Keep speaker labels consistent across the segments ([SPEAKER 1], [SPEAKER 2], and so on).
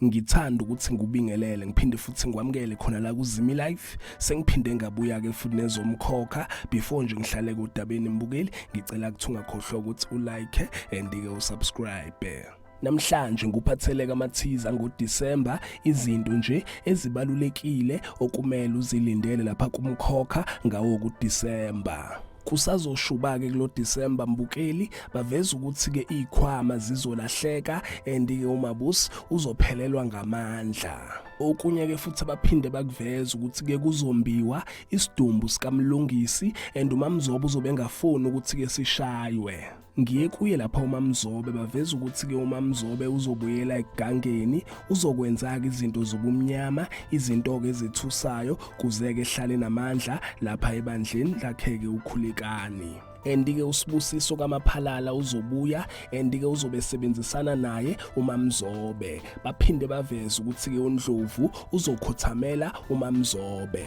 [SPEAKER 1] Ngithanda ukuthi ngikubingelele ngiphinde futhi ngikwamukele khona la kuZimi Life. Sengiphinde ngabuya ke futhi nezomkhokha. Before nje ngihlale kodabeni mbukeli, ngicela ukuthi ungakhohlwa ukuthi ulike and ke usubscribe. Namhlanje ngikuphathele kamathiza ngoDisemba izinto nje ezibalulekile okumele uzilindele lapha kumkhokha ngawo kuDisemba. Kusazoshuba-ke kulo December mbukeli, baveza ukuthi-ke iy'khwama zizolahleka and-ke uMabusi uzophelelwa ngamandla. Okunye-ke futhi abaphinde bakuveza ukuthi-ke kuzombiwa isidumbu sikaMlungisi and uMamzobe uzobe engafuni ukuthi-ke sishaywe. Ngiye kuye lapha uMamzobe, baveza ukuthi-ke uMamzobe uzobuyela ekugangeni, uzokwenza-ke izinto zobumnyama, izinto-ke ezethusayo kuze-ke ehlale namandla lapha ebandleni lakhe-ke uKhulekani. And-ke uSibusiso kaMaphalala uzobuya and-ke uzobe esebenzisana naye uMamzobe. Baphinde baveze ukuthi-ke uNdlovu uzokhothamela uMamzobe.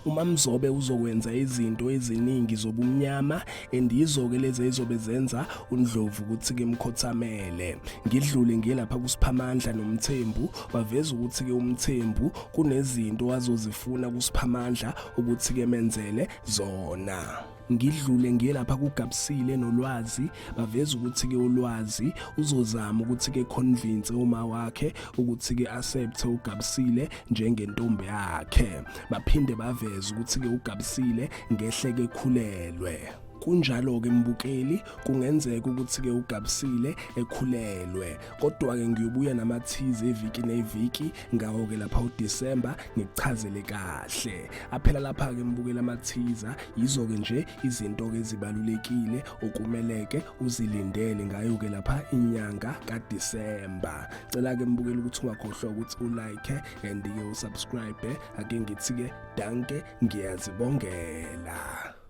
[SPEAKER 1] UMamzobe uzokwenza izinto eziningi zobumnyama and yizo-ke lezi ezizobe zenza uNdlovu ukuthi-ke mkhothamele. Ngidlule ngiye lapha kuSiphamandla noMthembu, baveza ukuthi-ke uMthembu kunezinto azozifuna kuSiphamandla ukuthi-ke menzele zona. Ngidlule ngiye lapha kuGabsile noLwazi, baveza ukuthi-ke uLwazi uzozama ukuthi-ke convince uma wakhe ukuthi-ke accept uGabsile njengentombi yakhe. Baphinde baveze ukuthi-ke uGabsile ngehle-ke ekhulelwe. Kunjalo-ke mbukeli, kungenzeka ukuthi-ke uGabsile ekhulelwe. Kodwa-ke ngiyobuya namathize eviki neviki ngawo-ke lapha uDisemba ngikuchazele kahle. Aphela lapha-ke mbukeli amathiza, yizo-ke nje izinto-ke ezibalulekile okumeleke uzilindele ngayo-ke lapha inyanga kaDisemba. Cela-ke mbukeli ukuthi ungakhohlwa ukuthi ulike and-ke usubscribe. Ake ngithi-ke danke, ngiyazibongela.